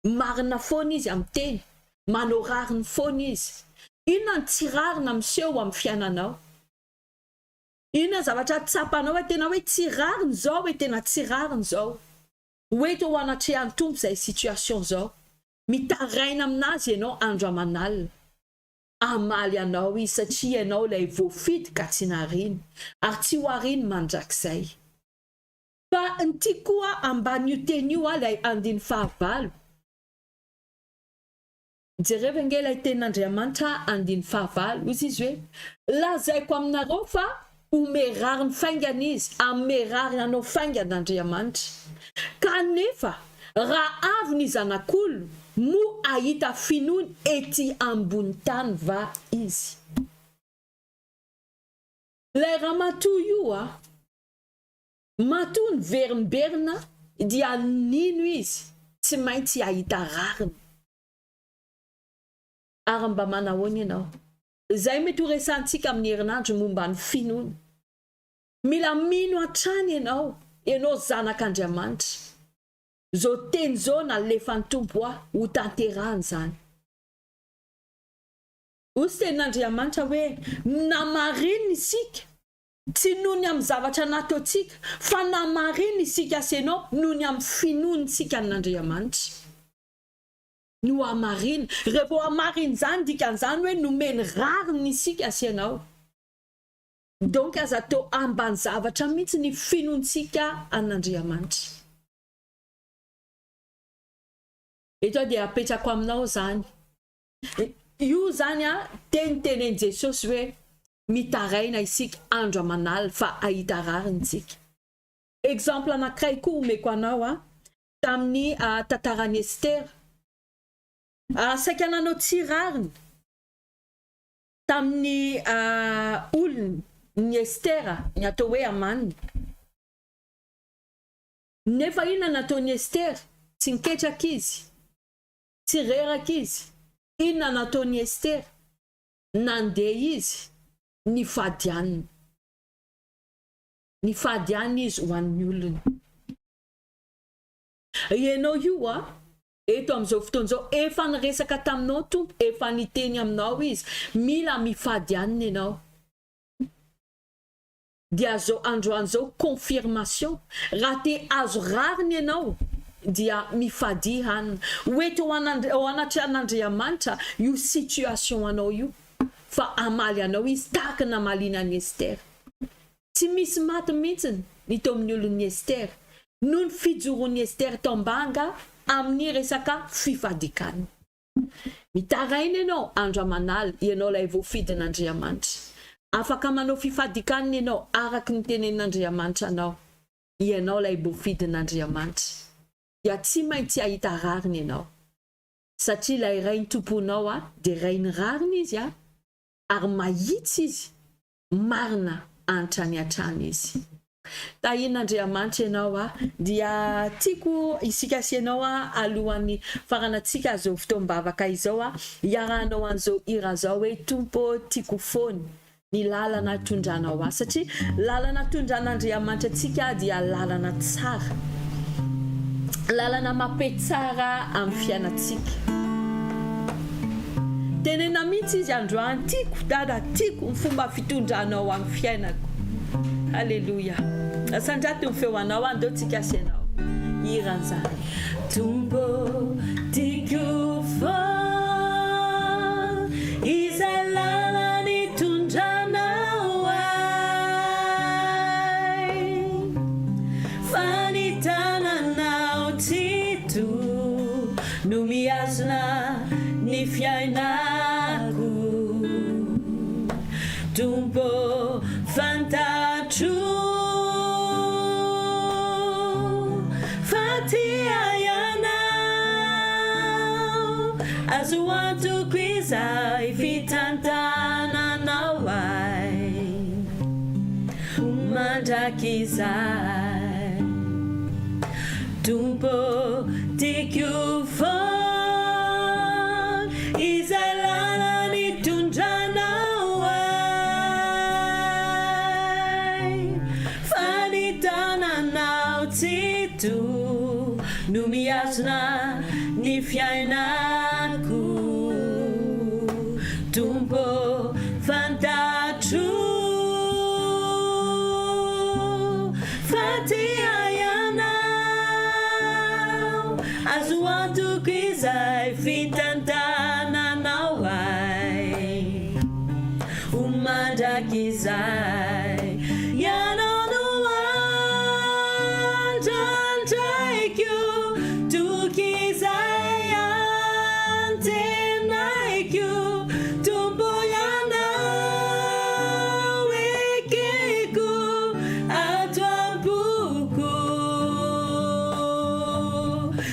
A: Marina foana Izy amin'ny teny. Manao rariny foana Izy. Inona ny tsy rarina miseho amin'ny fiainanao? Inona ny zavatra tsapanao hoe tena hoe tsy rariny izao e, tena tsy rariny izao. Ho eto eo anatrehan'ny Tompo izay situation izao. Mitaraina aminazy ianao andro aman'alina. Hamaly anao Izy satria ianao ilay voafidy ka tsy nariany, ary tsy ho ariany mandrakizay. Fa ny tiako koa ambanin'io teny io ilay andiny fahavalo. Jerevo ange ilay tenin'Andriamanitra andiny fahavalo, hozy Izy hoe, Lazaiko aminareo fa home rariny faingana Izy, hanome rariny anao faingana Andriamanitra. Kanefa Raha avy ny Zanak'olona, moa hahita finoana ety ambony tany va izy? Ilay ramatoa io a! Matoa niverimberina dia nino izy tsy maintsy hahita rariny. Ary mba manahoana ianao? Izay mety ho resahantsika amin'ny herinandro momba ny finoana. Mila mino hatrany ianao, ianao zanak'Andriamanitra. Izao teny izao nalefan'ny Tompo ahy, ho tanterahiny izany. Hoy ny tenin'Andriamanitra hoe, Namarinina isika, tsy noho ny amin'ny zavatra nataontsika, fa namarinina isika sy ianao noho ny amin'ny finoantsika an'Andriamanitra. Nohamarina. Rehefa hohamarina izany, dikan'izany hoe nomeny rariny isika sy ianao. Donc aza atao ambany zavatra mihitsy ny finoantsika an'Andriamanitra. Eto aho dia apetrako aminao izany. Io izany an, teny tenen'i Jesosy hoe mitaraina isika andro aman'alina fa hahita rariny tsika. Exemple anankiray koa omeko anao an, tamin'ny tantaran'i Estera. Saika nanao tsy rariny. Tamin'ny olony ny Estera, ny atao hoe Hamana. Nefa inona nataon'i Estera? Tsy niketraka izy. Tsy reraka izy. Inona nataon'i Estera? Nandeha izy nifady hanina. Nifady hanina izy ho an'ny olony. Ianao io a! Eto amin'izao fotoana izao, efa niresaka taminao Tompo, efa niteny aminao Izy, mila mifady hanina ianao. Dia zao androany zao confirmation, raha te azo rariny ianao dia mifadia hanina. Ho eto eo anatrehan'Andriamanitra io situation anao io fa hamaly anao Izy tahaka ny namaliana an'i Esther. Tsy misy maty mihitsy ny teo amin'ny olon'i Estera, noho ny fijoroan'i Estera tao ambanga amin'ny resaka fifadikanina. Mitaraina ianao andro aman'alina, ianao ilay voafidin'Andriamanitra. Afaka manao fifadikanina ianao araka ny tenenin'Andriamanitra anao. Ianao ilay voafidin'Andriamanitra. Dia tsy maintsy hahita rariny ianao. Satria ilay Rainy tomponao dia Rain'ny rariny Izy ary mahitsy Izy. Marina antrany hatrany izy. Tahin'Andriamanitra ianao a! Dia tiako isika sy ianao a alohan'ny faranantsika izao fotoam-bavaka izao a hiarahanao an'izao hira izao hoe Tompo ô tiako foana ny lalana tondranao ahy satria lalana tondran'Andriamanitra antsika dia lalana tsara. Lalana mape tsara amin'ny fiainantsika. Tenena mihitsy izy androany, tiako dada, tiako ny fomba fitondranao amin'ny fiainako. Aleloia. Asandrato ny feo anao, andao tsika asianao hira an'izany.
B: Tompo tiako foana izay lalana nitondranao ahy, fa ny tananao tsy to no mihazona ny fiainako. Tompo fantatro. izay fitantananao ahy ho mandrakizay. Tompo ô, tiako foana izay lalana nitondranao ahy, fa ny tananao tsy to no mihazona ny fiainako. Tompo ô, fantatro fa tia Ianao, azo antoko izay fitantananao ahy ho mandrakizay. Ianao no andrandraiko, toky izay antenaiko, Tompo Ianao ekeko ato am-poko,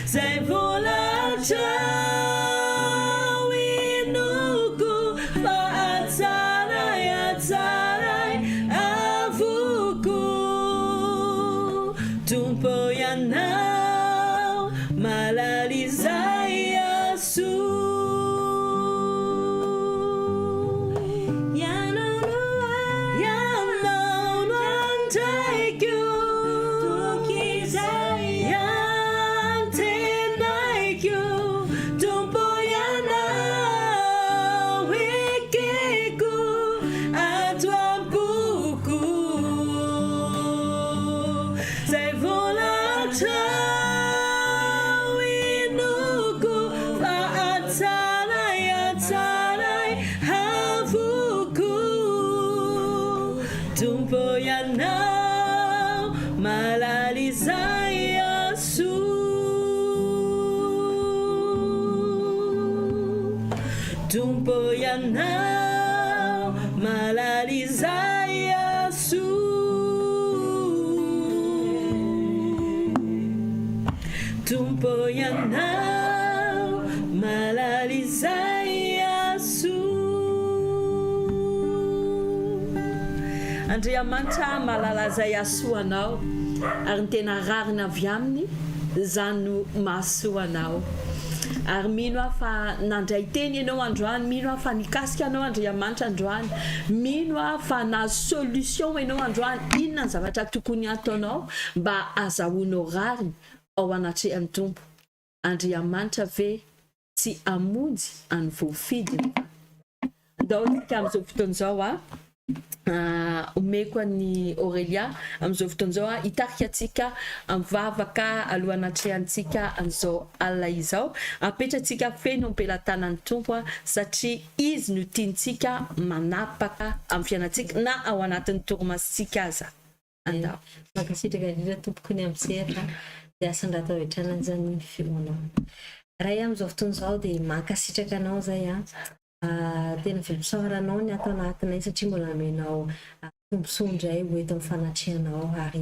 B: izay vola hatrao inoako fa hatsaray, hatsaray avokoa, Tompo Ianao mahalala izay hahasoa. Ianao no Ianao no andraiko, toky izay antenaiko, Tompo Ianao ekeko ato am-poko, izay vola hatrao inoako fa hatsaray, hatsaray avokoa, Tompo Ianao mahalala izay hahasoa. Tompo Ianao mahalala izay hahasoa. Tompo Ianao mahalala izay hahasoa.
A: Andriamanitra mahalala izay hahasoa anao, ary ny tena rariny avy Aminy, izany no mahasoa anao. Ary mino aho fa nandray teny ianao androany, mino aho fa nikasika anao Andriamanitra androany, mino aho fa nahazo solution ianao androany, inona ny zavatra tokony hataonao mba hazahoanao rariny ao anatrehan'ny Tompo. Andriamanitra ve tsy hamonjy an'ny voafidiny va? Andao isika amin'izao fotoana izao a, omeko an'i Aurélia amin'izao fotoana izao a, hitarika antsika amin'ny vavaka alohan'ny hanatrehantsika an'izao alina izao. Apetratsika feno am-pelatanan'ny Tompo a, satria Izy no tiantsika manapaka amin'ny fiainantsika na ao anatin'ny torimasontsika aza. Andao.
C: Mankasitraka indrindra tompoko ny amin'ny sehatra dia asandrato avy hatrany izany ny feonao. Ray amin'izao fotoana izao dia mankasitraka anao izay an. Tena velom-pisaorana anao ny ato anatinay satria mbola nomenao tombontsoa indray ho eto amin'ny fanatrehanao ary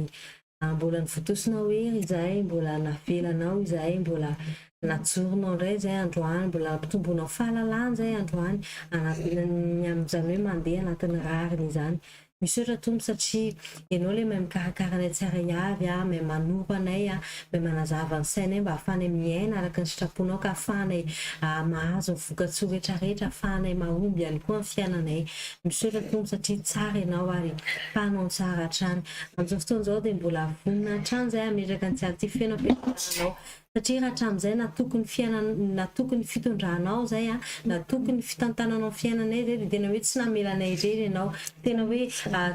C: mbola nivotosinao hery izahay, mbola navelanao izahay, mbola najoronao indray izahay androany, mbola nampitomboinao fahalalana izahay androany anatin'ny amin'izany hoe mandeha anatin'ny rariny izany. Misaotra Tompo satria Ianao ilay mahay mikarakara anay tsirairay avy, mahay manoro anay, mahay manazava ny sainay mba hahafahanay miaina araka ny sitraponao ka hahafahanay mahazo ny vokatsoa rehetrarehetra, hahafahanay mahomby ihany koa amin'ny fiainanay. Misaotra Tompo satria tsara Ianao ary mpanao ny tsara hatrany. Amin'izao fotoana izao dia mbola vonona hatrany izahay hametraka ny tsiaro feno am-pianarana Anao. Satria raha hatramin'izay natoky ny fiainana, natoky ny fitondranao izay an, natoky ny fitantananao ny fiainanay izay dia tena hoe tsy namela anay irery ianao. Tena hoe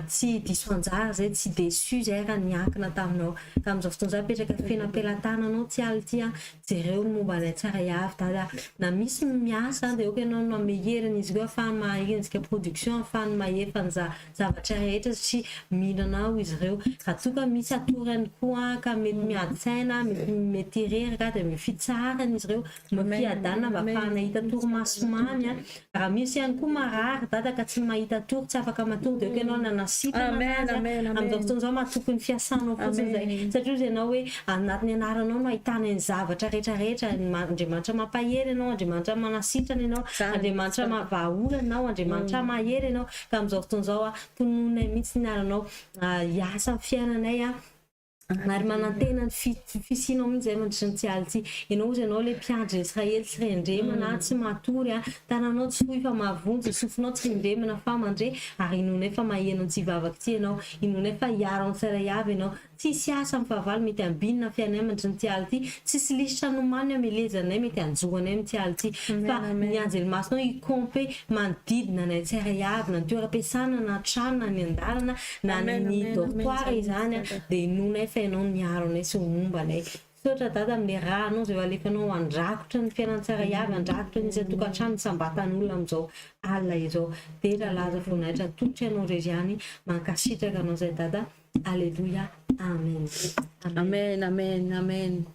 C: tsy diso anjara izay, tsy déçu izay raha niankina taminao. Ka amin'izao fotoana izao apetraka feno am-pelatananao ity alina ity an, jereo ny momba anay tsirairay avy Dada a. Na misy ny miasa dia aoka ianao no hanome hery an'izy ireo ahafahany mahaendrika production, ahafahany mahefa ny zavatra rehetra satria mila anao izy ireo. Raha toa ka misy hatory ihany koa ka mety miady saina, mety mety reraka. tanteraka dia omeo fitsaharana izy ireo, omeo fiadanana mba afahana hahita torimaso mamy a. Raha misy ihany koa marary dada ka tsy mahita tory, tsy afaka matory dia ok ianao nanasitrana anazy a. Amin'izao fotoana izao matoky ny fiasanao fotsiny izay satria hozy ianao hoe anatin'ny anaranao no ahitana ny zavatra rehetra rehetra, Andriamanitra mampahery ianao, Andriamanitra manasitrana ianao, Andriamanitra mahavaha olana ianao, Andriamanitra mahery ianao ka amin'izao fotoana izao a tonononay mihitsy ny anaranao hiasa amin'ny fiainanay a. Ary manantena ny fisianao mihitsy izahay mandritra ny tsialy ity. Ianao hozy ianao ilay mpiandry ny Israely tsy rendremana, tsy matory a. Tananao tsy fohy fa mahavonjy, ny sofinao tsy rendremana fa mandre, ary inoanay fa maheno an'ity vavaka ity ianao. Inoanay fa hiaro an'ny tsirairay avy ianao. Tsisy asa amin'ny fahavalo mety hambinina ny fiainanay mandritra ny ity alina ity. Tsisy lisitra nomaniny hamelezanay mety hanjo anay amin'ity alina ity. Fa ny anjely masinao hi-camper manodidina anay tsirairay avy, na ny toeram-piasana, na an-trano, na any an-dalana, na ny dortoir izany dia inoanay fa ianao miaro anay sy momba anay. Misaotra Dada amin'ilay rà anao izay ho alefanao handrakotra ny fiainan'ny tsirairay avy, handrakotra ny isan-tokantrano, isam-batan'olona amin'izao alina izao. Dera, laza, voninahitra atolotra ianao irery ihany. Mankasitraka anao izay Dada. Aleloia. Amen.
A: Amen, amen, amen.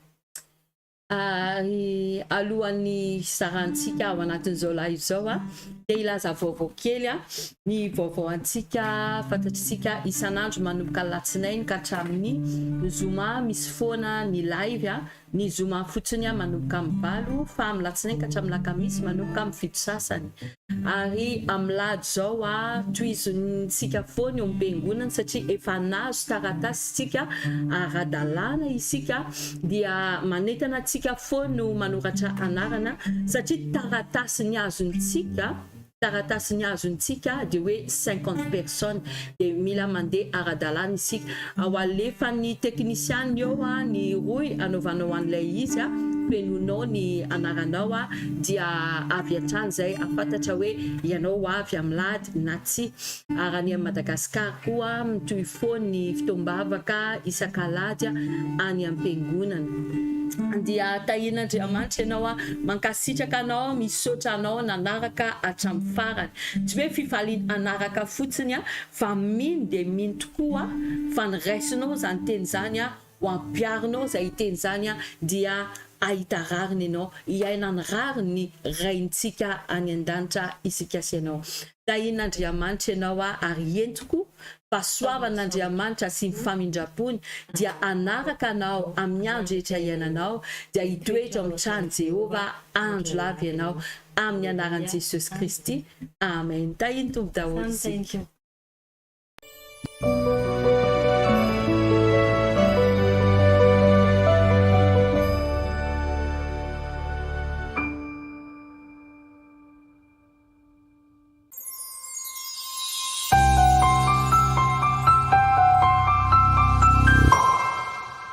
A: Ary alohan'ny hizarantsika ao anatin'izao live izao dia hilaza vaovao kely ny vaovao antsika fantatr'isika isan'andro manomboka alatsinainy ka hatramin'ny zoma misy foana ny live ny zoma fotsiny manomboka amin'ny valo fa amin'ny latsinainy ka hatramin'ny lakamisy manomboka amin'ny fito sasany Ary amin'ny lahady izao a, tohizintsika foana eo am-piangonana satria efa nahazo taratasy isika, ara-dalàna isika, dia manentana antsika foana no manoratra anarana satria taratasy ny azontsika, taratasy ny azontsika dia hoe 50 personnes, dia mila mandeha ara-dalàna isika. Ao alefan'ny teknisianina eo ny rohy anaovanao an'ilay izy, fenoinao ny anaranao dia avy hatrany izay hahafantatra hoe ianao ho avy amin'ny lahady na tsia. Ary any Madagascar koa mitohy foana ny fotoam-bavaka isak'alahady any am-piangonana. Dia tahian'Andriamanitra ianao, mankasitraka anao, misaotra anao nanaraka hatramin'ny farany. Tsy hoe fifaliana hanaraka fotsiny Fa mino dia mino tokoa aho fa ny raisinao izany teny izany ho ampiharinao izay teny izany dia hahita rariny ianao, hiaina ny rariny Raintsika any an-danitra isika sy ianao. Tahian'Andriamanitra ianao ary entiko fahasoavan'Andriamanitra sy ny famindrampony dia hanaraka anao amin'ny andro rehetra iainanao dia hitoetra ao amin'ny tranon'i Jehovah andro lava ianao amin'ny anaran'i Jesosy Kristy. Amen. Tahian'ny Tompo daholo isika.